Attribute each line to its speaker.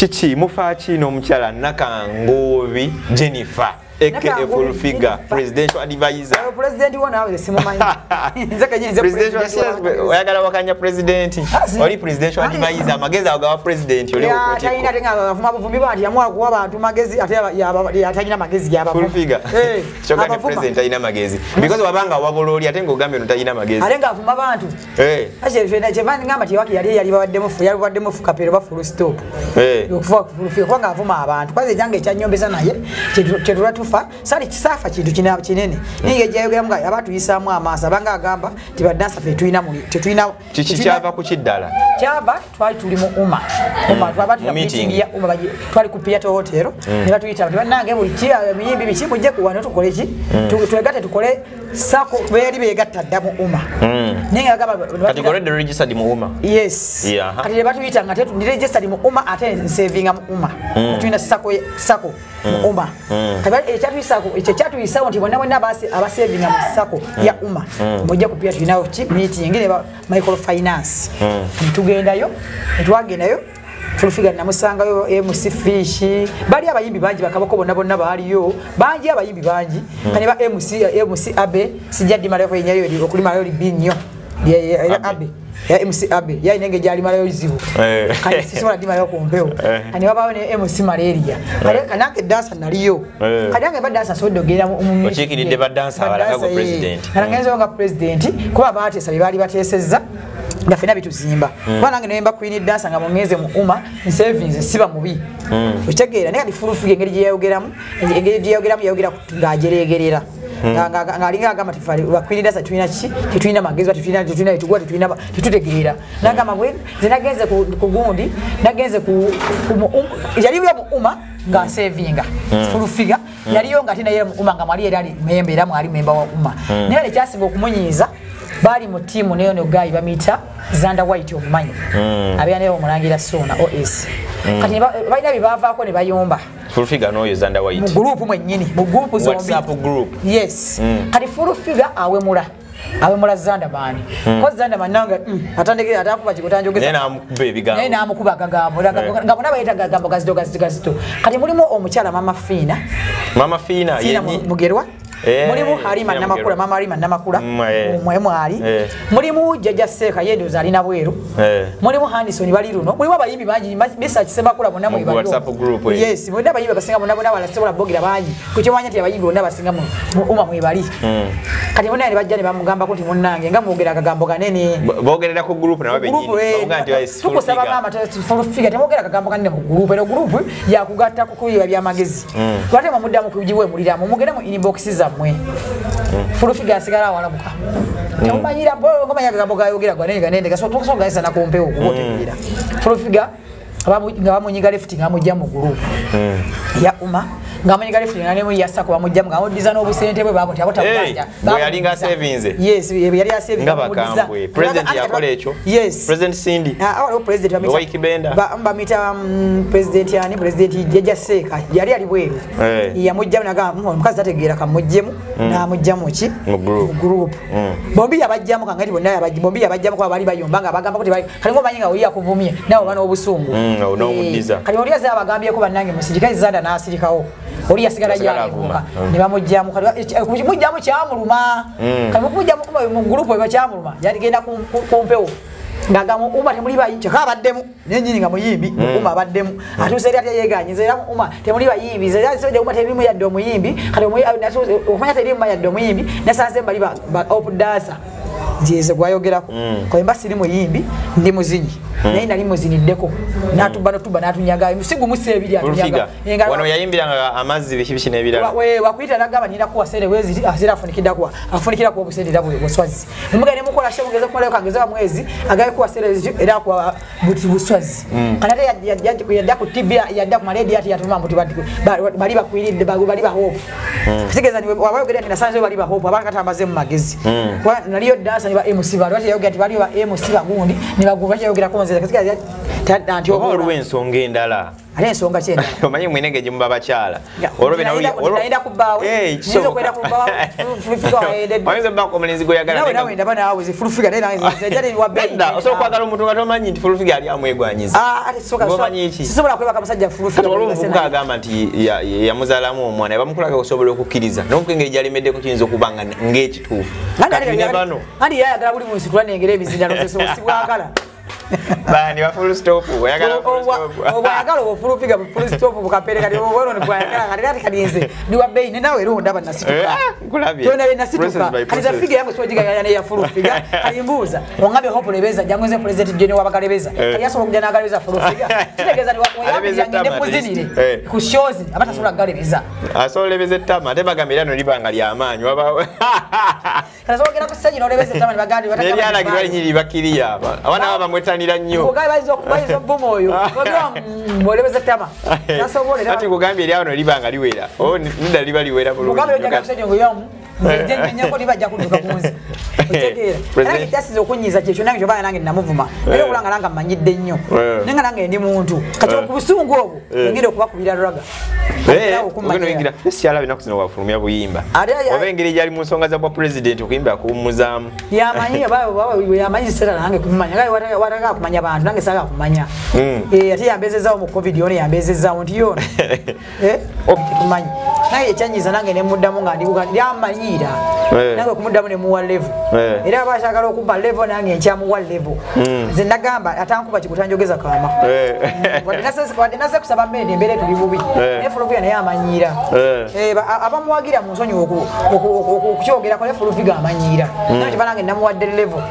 Speaker 1: Kiki mufa ki n'omukyala Nakanguubi Jennifer, aka Full Figure, presidential advisor?
Speaker 2: President wo naawe simumanyi. Nze kenyini nze
Speaker 1: presidential. Oyagala wakanya president, oli presidential advisor, amagezi ago gawa president oli.
Speaker 2: Talina, ate nga avuma buvumi bwati, yamuwa kuwa abantu magezi, ate atalina magezi yabavuma.
Speaker 1: Full Figure.
Speaker 2: Eh,
Speaker 1: kyoga ni
Speaker 2: abavuma.
Speaker 1: President alina magezi because wabanga wabula oli ate ng'ogambye ono talina magezi.
Speaker 2: Ate ng'avuma bantu. Kyeva ngamba ti waki yali bawaddemu kapero ba full stop. Okuva ku Full Figure, kubanga avuma abantu. Kwanza ekyange ekyanyombesa naye kyetula tufa sali kisaafa kintu kinene, naye ngejayogeramu nga aba tuyisaamu amaaso, abanga agamba ti badansa fe tulina tetulina.
Speaker 1: Kiki kyava ku kiddala?
Speaker 2: Kyava twali tuli mu UMA twaba
Speaker 1: Mu
Speaker 2: tuli
Speaker 1: meeting.
Speaker 2: Meeting ya UMA, twali ku Piato Hotel, ne batuyita nti bannange buli ki emiyimbi biki mujje ku wano tukole ki, twegatte tukole SACCO. Beeri beegatta dda mu UMA, naye nga bagamba
Speaker 1: Kati already registered mu UMA?
Speaker 2: Yes. Kati ne batuyita nga ndi registered mu UMA, ate nsevinga mu UMA. Tulina SACCO, SACCO mu UMA. Kati ekyo ekyatuyisawo nti bonna bonna abasevinga mu SACCO ya UMA mujja kupia, tulinawo ki meeting ne ba microfinance. Tugendayo, netwagendayo, Full Figure namusangayo, MC Fish, bali abayimbi bangi, bakaboko bonna bonna baaliyo bangi, abayimbi bangi. Kani ba MC Abe, sijja dimalayo yenyayo okulimalayo libi nnyo.
Speaker 1: Abe.
Speaker 2: Abe ya MC Abe yalina engeri gyalimalayo lizibu. Kati sisobola dimalayo ku mpewo. Kani wabawo ne MC Malaria. Kale kanange dansa naliyo. Kati nange ba dansa nsobodde okugenda mu
Speaker 1: Okiikiridde ba dansa abalala nga president.
Speaker 2: Kati ngenzeyo nga president kuba bateesa bye baali bateesezza nga ffenna bituzimba, kuba nange nemba queen dancer nga mungenze mu UMA nsevinze siba mubi, okitegeera? Naye kati Full Figure engeri gye yayogeramu yayogera ng'ajereegerera, ng'alinga agamba ti ba queen dancer tulina ki, tetulina magezi, tetulina tetugwa, tetulina tetutegeera. Nagamba bwe nze nagenze ku gundi, nagenze ku yaliyo mu UMA nga nsevinga. Full Figure yaliyo nga ate naye mu UMA nga mwali era ali memba, era mwali memba wa UMA. Naye ekyasinga okumunyiiza, baali mu ttiimu neyo no guy bamuyita Zanda White, omumanyi, abeera naye omulangira Sona os. Kati balina bye bavaako ne bayomba.
Speaker 1: Full Figure n'oyo Zanda
Speaker 2: Mu
Speaker 1: White?
Speaker 2: Group mwennyini, mu group zombi.
Speaker 1: WhatsApp group?
Speaker 2: Yes. Kati Full Figure awemula Zanda man, ko Zanda man nanga atandike atakuba kikotanjogeza.
Speaker 1: Naye n'amukuba ebigambo.
Speaker 2: Naye n'amukuba akagambo nga bonna bayita gagambo gazito gazito gazito. Kati mulimu omukyala Mama Fiina.
Speaker 1: Mama Fiina?
Speaker 2: Fiina Mugerwa. Mulimu Halima
Speaker 1: Fiina
Speaker 2: Namakula.
Speaker 1: Mugerwa.
Speaker 2: Mama Halima Namakula. Mwe mwali. Mulimu Jjajja Seeka, ye ndowooza alina bweru. Mulimu Handison bali luno, mulimu abayimbi bangi, Mr Kisemakula, bonna
Speaker 1: Mu
Speaker 2: mwe baliwo.
Speaker 1: WhatsApp group, eh.
Speaker 2: Yes, bonna abayimbi abasinga bonna bonna balasobola boogera bangi kukyomanya nti abayimbi bonna abasinga mu UMA mwe bali. Kati bonna ne bajja ne bamugambako nti munnange nga mwogera akagambo ganene.
Speaker 1: Boogerera ku group nabo bennyini?
Speaker 2: Group, eh,
Speaker 1: Bavuga nti Full
Speaker 2: tukusaba
Speaker 1: Figure.
Speaker 2: Maama Full Figure temwogera akagambo kanene mu group. Ero group yakugatta kukuyiba byamagezi, lwate mwamuddamu kugiwemuliramu, mugende mu inbox zammwe. Full Figure asigala awalabuka, temumanyira ngomanya akagambo gayogera ganene ganene gasobola na kumpewo kuba otegeera. Full Figure nga bamunyiga left nga bamujja mu group ya UMA, nga bamunyiga left nga nemu ya SACCO bamujjamu, nga bamuddiza n'obusente bwe babo abo.
Speaker 1: Hey, bwe yalinga asevinze.
Speaker 2: Yes, yali asevinze.
Speaker 1: Nga bakambwe. President yakola ekyo?
Speaker 2: Yes.
Speaker 1: President Cindy?
Speaker 2: Ah, waliwo president bamuyita-
Speaker 1: Owa Ikibenda?
Speaker 2: Bamuyita president yani president Jjajja Seeka yali ali bweru. Yamugjamu nagamba, omukazi tategeera, kamuggyemu." N'amugjamu ki?
Speaker 1: Mu group.
Speaker 2: Mu group. Bombi yabajjamu kangati bonna bombi yabajjamu kuba baali bayomba nga bagamba kuti kali ngomanyi nga oli yakuvumye nawe oba n'obusungu.
Speaker 1: N'omuddiza.
Speaker 2: Kati oli azze abagambyeko bannange musirike, Zanda n'asirikawo, oli yasigala
Speaker 1: Yasigala
Speaker 2: gyalimuka.
Speaker 1: avuma.
Speaker 2: Ne bamugjamu. Kati kumugjamu kyamuluma. Kati mukumugjamu mu group eba kyamuluma, yaligenda ku mpewo ngagamba UMA temuli bayimbi, kyokka abaddemu nenyini nga muyimbi. UMA abaddemu atuuse eri ate yeganyiza era UMA temuli bayimbi. Nze era nsobodde UMA terimu yadde omuyimbi. Kati okumanya terimu yadde omuyimbi, nasanze bali ba op dancer nzize gwayogerako. Kwemba siri muyimbi, ndi muzinyi, naye nali muziniddeko natuba notuba natunyaga sigumu ebiri
Speaker 1: Full
Speaker 2: atunyaga.
Speaker 1: Figure wano yayimbiranga amazzi biki biki n'ebirala.
Speaker 2: Wakuyita nagamba nina kuwa sente wezi asira afunikira kuwa afunikira kuwa busente era bwe buswazi mugende mukola show mugeze kumalayo kangeze wa mwezi agaye kuwa sente ziti era kuwa buti buswazi. Kana ate yadda ku TV, yadda ku maledi ati yatuma mbuti bali bakwiridde bali ba hope. Kitegeeza ni wabayogera nti nasanze bali ba hope abanga kata mu magezi. Kwa naliyo dansa ni ba MC bali bati yayogera nti bali ba MC bagundi ni bagundi bati yayogera ko nze kitegeeza nti
Speaker 1: Oba waliwo ensonga endala?
Speaker 2: Ate ensonga kyenda
Speaker 1: omanyi mwinenge gye muba bakyala
Speaker 2: olwonaenda ku bbaawe nyinza okwenda ku bbaawe fulufiga
Speaker 1: oyinza obbako omulenzi gweyagala
Speaker 2: nawe ndaba naawe ze fulufiga naye nange wa bbeeyi
Speaker 1: osobola okwagala omuntu nga tomanyi nti fulufiga ali amwegwanyiza. Omanyi ki?
Speaker 2: Sisobola kwebaka musajja fulufiga.
Speaker 1: Waliwo omuvubuka agamba nti yamuzaalamu omwana bamukulaka osobola okukkiriza n'omuvubuka engeri gy'alemeddeko kiyinza okuba nga ng'ekituufu.
Speaker 2: Andi yayagala buli munsi kulanengera emizindalo sibwagala.
Speaker 1: Bani wa full stop oyagala full stop
Speaker 2: obwagala obwo full figure full stop bukapere kali obwo ne bwayagala kali kati kalinze ndi wa bei nawe era ondaba nasituka
Speaker 1: nkulabye
Speaker 2: tona be nasituka kali za figure yangu siwajiga yana ya full figure kali mbuza ongabe hope lebeza jangu nze president jene wabakalebeza kali yasobola kujja nagalebeza full figure kitegeza ni wayabira ngende muzinire ku shows abatasobola galebeza
Speaker 1: asobola lebeza ettama ate bagambira no libanga lya amaanyi waba
Speaker 2: kali asobola ku stage no lebeza ettama bagandi
Speaker 1: bataka yalagirwa nyiri bakiriya abana baba mwetanira nnyo
Speaker 2: ogaye bayizo obuvuma oyo olebeza ettama tasobola
Speaker 1: ati kugambye eri awo libanga liwera o nida liba liwera bulungi
Speaker 2: ogambe ojja kusajja ngoyamu nze nnyako libajja kudduka ku nze otegeera era kyasize okunyiiza kyekyo nange kyobanga nange namuvuma era okulanga nange mmanyidde nnyo naye nga nange ndi muntu kati ku busungu obwo ngenda okubakubira raga
Speaker 1: sikyalaba ennaku zino wafulumya buyimba oba engeri gyali mu nsonga za bwa pulezidenti okuyimba akuwummuzaamu
Speaker 2: yamanyi yamanyi sera nange kumumanya wataka kumanya bantu nange saagala kumanya ate yambezezaawo mu covid yono yambezezaawo nti yono tetumanyi nange ekyanyiiza nange nemuddamu nga ndyamanyiira nange okumuddamu nemuwa level era aba akyagala okumpa level nange nkyamuwa level nze nagamba atankuba kikutanjogeza kaama wadde naze kusaba mmende embeera etuli bubi naye fulufiga naye amanyiira abamuwagira mu nsonyi okukyogerako naye fulufiga amanyiira naye kiba nange namuwadde level.